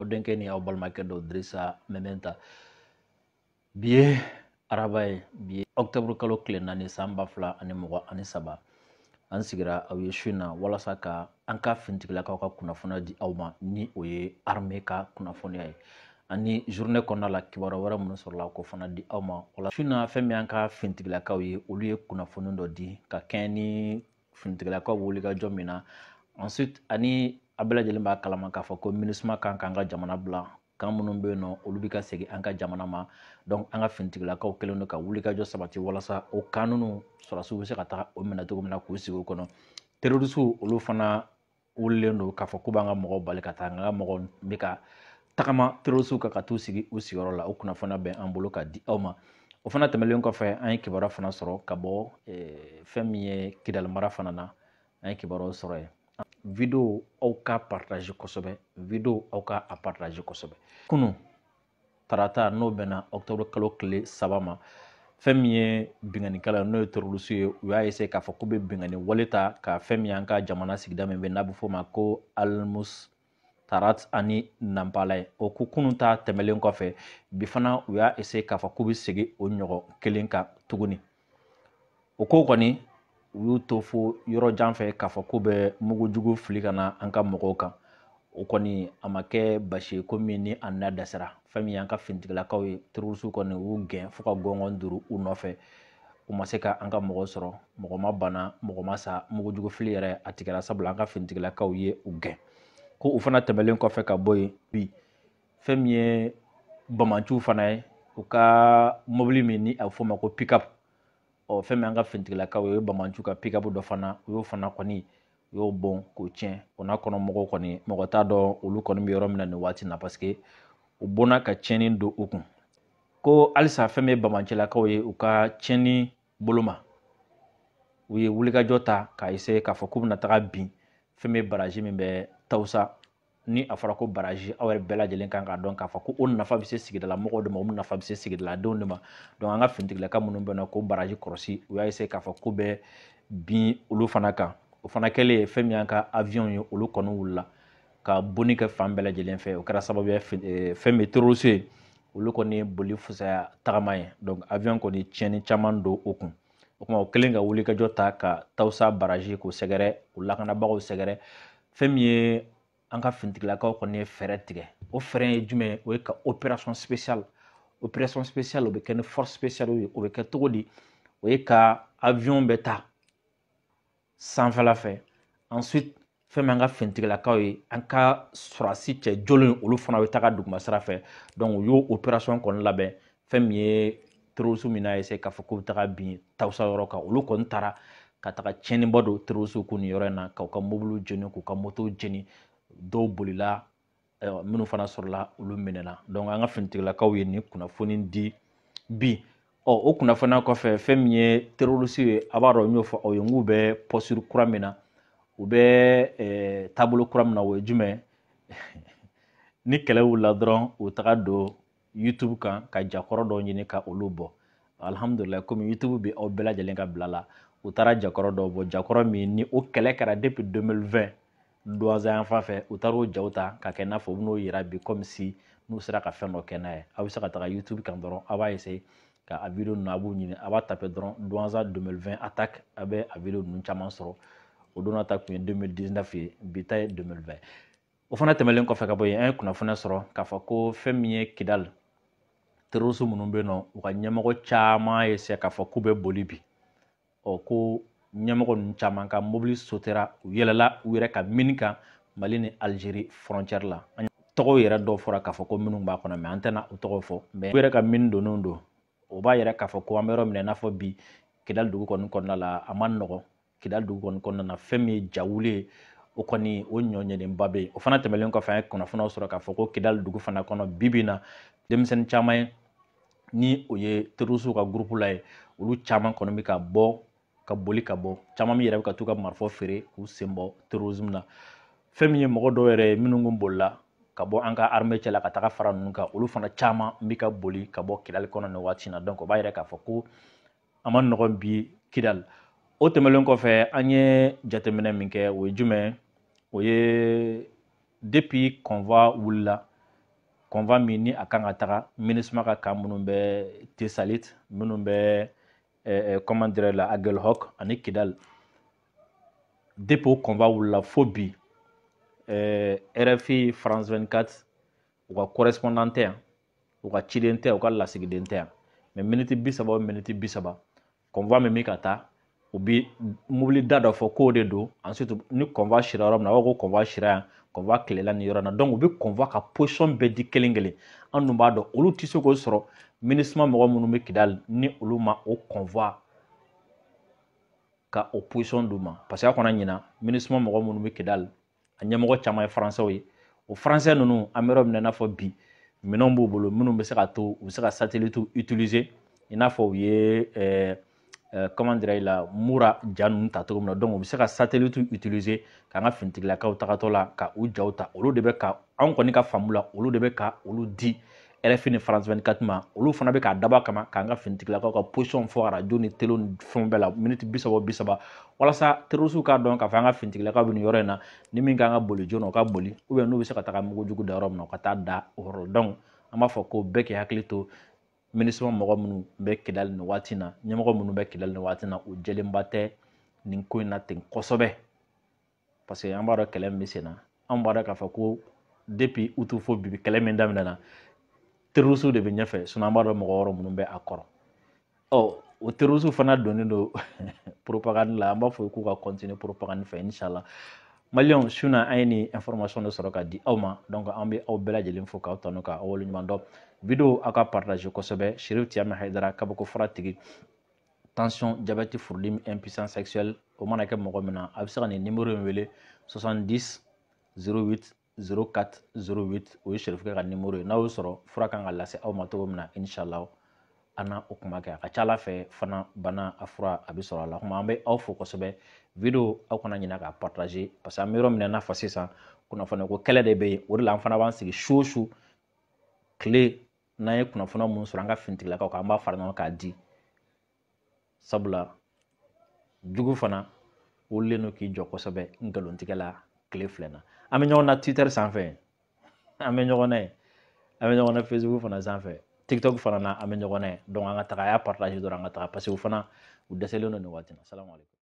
Denkɛ ni aw balimakɛ dɔ Dirisa Mɛmɛnta. Bi ye araba ye, bi ye octobre kalo tile 4 san 2023. An sigira aw ye su in na walasa ka an ka finitigilakaw ka kunnafoniya di aw ma, ni o ye armée ka kunnafoniya ye, ani journée kɔnɔna la kibaruya wɛrɛ minnu sɔrɔla k'o fana di aw ma. O la su in na, fɛn min y'an ka finitigilakaw ye, olu ye kunnafoni dɔ di ka kɛɲɛ ni finitigilakaw bɛ wulikajɔ min na. Ensuite, ani a bɛɛ lajɛlen b'a kalama k'a fɔ ko MINUSMA kan k'an ka jamana bila, kan minnu bɛ yen nɔ, olu bɛ ka segin an ka jamana ma. Donc an ka finitigilakaw kɛlen don ka wulikajɔ sabati walasa o kan ninnu sɔrɔdasiw bɛ se ka taga o minɛ cogo min na k'u sigi o kɔnɔ. Terrorisiw, olu fana wulilen don k'a fɔ k'u b'an ka mɔgɔw bali ka taa, nka an ka mɔgɔw bɛ ka tagama terrorisiw kan ka t'u sigi u sigiyɔrɔ la. O kunnafoniya bɛ an bolo ka di aw ma. O fana tɛmɛnen kɔfɛ, an ye kibaruya fana sɔrɔ ka bɔ fɛn min ye Kidali mara fana na, an ye kibaruyaw sɔrɔ yen. Vidéo aw ka partage kosɛbɛ, vidéo aw ka a partage kosɛbɛ. Kunun tarata, n'o bɛnna octobre kalo tile 3 ma, fɛn min ye binkannikɛla, n'o ye terroriste ye, u y'a essayer k'a fɔ k'u bɛ binkanni wale ta ka fɛn min y'an ka jamana sigida min bɛ n'a bɛ f'o ma ko Almus Tarat ani Nampala ye. O ko kunun ta tɛmɛlen kɔfɛ, bi fana u y'a essayer k'a fɔ k'u bɛ segin o ɲɔgɔn kelen kan tuguni. O ko kɔni, u y'u to fo yɔrɔ jan fɛ k'a fɔ k'u bɛ mugujugu fili ka na an ka mɔgɔw kan. O kɔni a ma kɛ basi ye ko min ni a na dɛsɛra. Fɛn min y'an ka finitigilakaw ye, terrorisiw kɔni u y'u gɛn fo ka gɔngɔn duuru u nɔfɛ, u ma se ka an ka mɔgɔ sɔrɔ. Mɔgɔ ma bana, mɔgɔ ma sa, mugujugu fili yɛrɛ a tigɛra, sabula an ka finitigilakaw ye u gɛn. Ko u fana tɛmɛlen kɔfɛ ka bɔ yen, bi fɛn min ye bamanciw fana ye, u ka mobili min ni a bɛ f'o ma ko pick-up, ɔ fɛn min y'an ka finitigilakaw ye, o ye bamanciw ka pick-up dɔ fana, u y'o fana kɔni, u y'o bon k'o tiɲɛ. O n'a kɔnɔ mɔgɔw kɔni, mɔgɔ t'a dɔn olu kɔni bɛ yɔrɔ min na nin waati na, parce que u bɔnna ka tiɲɛni don u kun. Ko halisa fɛn min ye bamancilakaw ye, u ka tiɲɛni bolo ma, u ye wulikajɔ ta k'a essayer k'a fɔ k'u bɛna taga bin fɛn min ye baraji min bɛ Tawusa. Ni a fɔra ko baraji, aw yɛrɛ bɛɛ lajɛlen kan k'a dɔn k'a fɔ ko o nafa bɛ se sigidala mɔgɔw de ma, o nafa bɛ se sigidaladenw de ma. Donc an ka finitigilaka minnu bɛ yen nɔ ko baraji kɔlɔsi, u y'a essayer k'a fɔ k'u bɛ bin olu fana kan. O fana kɛlen, fɛn min y'an ka avion ye, olu kɔni wulila ka bonni kɛ fan bɛɛ lajɛlen fɛ. O kɛra sababu ye, fɛn min ye terroriste ye, olu kɔni ye boli fisaya tagama ye. Donc avion kɔni tiɲɛni caman don o kun. O tuma o kɛlen ka wulikajɔ ta ka Tawusa baraji k'o sɛgɛrɛ, o lakanabagaw sɛgɛrɛ, fɛn min ye an ka finitigilakaw kɔni ye fɛɛrɛ tigɛ. O fɛɛrɛ ye jumɛn ye? O ye ka opération spéciale. Opération spéciale, o bɛ kɛ ni force spéciale ye. O bɛ kɛ cogo di? O ye ka avion bɛ ta sanfɛla fɛ, ensuite fɛn min an ka finitigilakaw ye, an ka sɔrɔdasi cɛ jolen, olu fana bɛ taga duguma sira fɛ. Donc u y'o opération kɔni labɛn. Fɛn min ye terroriste min n'a essayer k'a fɔ k'u bɛ taga bin Tawusa yɔrɔ kan, olu kɔni taara ka taga tiɲɛniba don terroriste kun nin yɔrɔ in na, k'u ka mobiliw jeni, k'u ka motow jeni. Dɔw bolila, ayiwa, minnu fana sɔrɔla, olu minɛna. Donc an ka finitigilakaw ye nin kunnafoni di bi. Ɔ o kunnafoniya kɔfɛ, fɛn min ye terroriste ye, a b'a dɔn n y'o fɔ aw ye n k'u bɛ posture kura min na, u bɛ taabolo kura min na, o ye jumɛn? Ni kɛlɛ wulila dɔrɔn, u taga don YouTube kan ka jakɔrɔ dɔw ɲini ka olu bɔ. Alhamdulilayi, komi YouTube bɛ aw bɛɛ lajɛlen ka bila la, u taara jakɔrɔ dɔw bɔ, jakɔrɔ min ni o kɛlɛ kɛra depuis 2020 Douentza yan fan fɛ. U taara o jaw ta ka kɛ i n'a fɔ u bɛn'o yira bi, comme si n'u sera ka fɛn dɔ kɛ n'a ye. Aw bɛ se ka taga YouTube kan dɔrɔn, aw b'a essayer ka a vidéo ninnu, a b'u ɲini, a b'a taper dɔrɔn Douentza 2020 attaque, a bɛ a vidéo ninnu caman sɔrɔ. O don ta tun ye 2019 ye, bi ta ye 2020. O fana tɛmɛnen kɔfɛ ka bɔ yen, an ye kunnafoniya sɔrɔ k'a fɔ ko fɛn min ye Kidali terroriste minnu bɛ yen nɔ, u ka ɲɛmɔgɔ caman ye se k'a fɔ k'u bɛ boli bi. Ɔ ko ɲɛmɔgɔ ninnu caman ka mobili sotera, u yɛlɛla u yɛrɛ ka mine kan Mali ni Algérie frontière la. Tɔgɔw yɛrɛ dɔw fɔra k'a fɔ ko minnu b'a kɔnɔ, mais an tɛna o tɔgɔ fɔ, mais u yɛrɛ ka mine donnen don. O b'a yɛrɛ k'a fɔ ko an bɛ yɔrɔ min na i n'a fɔ bi, Kidali dugu kɔni kɔnɔna la, a ma nɔgɔn. Kidali dugu kɔni kɔnɔna na, fɛn min ye jawuli ye, o kɔni o ɲɔ ɲɛlenba bɛ yen. O fana tɛmɛnen kɔfɛ, an ye kunnafoniyaw sɔrɔ k'a fɔ ko Kidali dugu fana kɔnɔ, bi bi in na, denmisɛnnin caman ye ni o ye terroriste ka groupe la ye, olu caman kɔni bɛ ka bɔ ka boli ka bɔ. Caman min yɛrɛ bɛ ka t'u ka marifa feere k'u sen bɔ terrorisme na. Fɛn min ye mɔgɔ dɔw yɛrɛ ye minnu kun bolila ka bɔ an ka armée cɛ la ka taga fara ninnu kan, olu fana caman bɛ ka boli ka bɔ Kidali kɔnɔ nin waati in na. Donc o b'a yira k'a fɔ ko a ma nɔgɔn bi Kidali. O tɛmɛnen kɔfɛ, an ye jateminɛ min kɛ, o ye jumɛn? O ye depuis convoi wulila Convoi min ni a kan ka taga MINUSMA ka camp minnu bɛ Tessalit, minnu bɛ comment dirais la, Aguelhok ani Kidal. Depuis o convoi wulila fo bi, RFI, France 24, u ka correspondant tɛ yan, u ka ciden tɛ yan, u ka lasigiden tɛ yan. Mais miniti 30 o miniti 30, convoi min bɛ ka taa, u bi mobili da dɔ fɔ k'o de don. Ensuite, ni convoi sira yɔrɔ min na, u b'a fɔ ko convoi sira yan, convoi tilela nin yɔrɔ in na. Donc u bɛ convoi ka position bɛɛ di kelen kelen. An dun b'a dɔn olu tɛ se k'o sɔrɔ. MINUSMA mɔgɔ minnu bɛ Kidal, ni olu ma o convoi ka o position d'u ma, parce que a kana ɲina, MINUSMA mɔgɔ minnu bɛ Kidal, a ɲɛmɔgɔ caman ye faransɛw ye. O faransɛ ninnu, an bɛ yɔrɔ min na i n'a fɔ bi, minɛnw b'u bolo minnu bɛ se ka to u bɛ se ka satellite utiliser, i n'a fɔ u ye comment dirais la, Mura ja ninnu ta cogo min na. Donc u bɛ se ka satellite utiliser k'an ka finitigilakaw tagatɔ la ka u jaw ta. Olu de bɛ ka, anw kɔni ka faamu la, olu de bɛ ka olu di RFI ni France 24 ma. Olu fana bɛ k'a dabɔ a kama k'an ka finitigilakaw ka position fɔ arajo ni télé ni fɛnw bɛɛ la, miniti 30 30, walasa terroriste k'a dɔn k'a fɔ an ka finitigilakaw bɛ nin yɔrɔ in na. Ni min kan ka boli joona, o ka boli, ou bien n'u bɛ se ka taga mugujugu da yɔrɔ min na, u ka taa da o yɔrɔ la. Donc an b'a fɔ ko bɛɛ k'i hakili to MINUSMA mɔgɔ minnu bɛ Kidali nin waati in na, ɲɛmɔgɔ minnu bɛ Kidali nin waati in na, u jɛlenba tɛ nin ko in na ten kosɛbɛ, parce que an b'a dɔn kɛlɛ min bɛ sen na. An b'a dɔn k'a fɔ ko depuis août fo bi, kɛlɛ min daminɛna, terroriste de bɛ ɲɛfɛ. Sinon an b'a dɔn mɔgɔ wɛrɛ minnu bɛ a kɔrɔ. Ɔ o terroriste fana donnen don propagande la. An b'a fɔ k'u ka continuer propagande fɛ, inshallah. Maliyɛnw, su na an ye nin information de sɔrɔ ka di aw ma. Donc an bɛ aw bɛɛ lajɛlen fo k'aw tanu k'aw waleɲuman dɔn. Vidéo, aw ka partager kosɛbɛ. Chérif Tiame Haidara, kabako fura tigi, tension, diabète, furudimi, impuissance sexuelle, o mana kɛ mɔgɔ min na, a bɛ se ka nin numéro in wele: 70 08 04 08. O ye Chérifukɛ ka numéro ye. N'aw y'o sɔrɔ, fura kan ka lase aw ma cogo min na, inshallah, an na o kuma kɛ. A ka ca ala fɛ fana, bana a fura a bɛ sɔrɔ a la. Kuma an bɛ aw fo kosɛbɛ. Vidéo, aw kana ɲinɛ k'a partager, parce que an bɛ yɔrɔ min na i n'a fɔ sisan, kunnafoni ko kɛlɛ de bɛ yen. O de la an fana b'an sigi su o su tile, n'an ye kunnafoniya minnu sɔrɔ an ka finitigilakaw kan, an b'a fara ɲɔgɔn k'a di, sabula jugu fana wulilen don k'i jɔ kosɛbɛ nkalontigɛ la tile filɛ na. An bɛ ɲɔgɔn na Twitter sanfɛ, an bɛ ɲɔgɔn na yen, an bɛ ɲɔgɔn na Facebook fana sanfɛ, TikTok fana na, an bɛ ɲɔgɔn na yen. Donc an ka taga, a y'a partager dɔrɔn, an ka taga, parce que o fana u dɛsɛlen don nin waati in na. Salamu aleykum.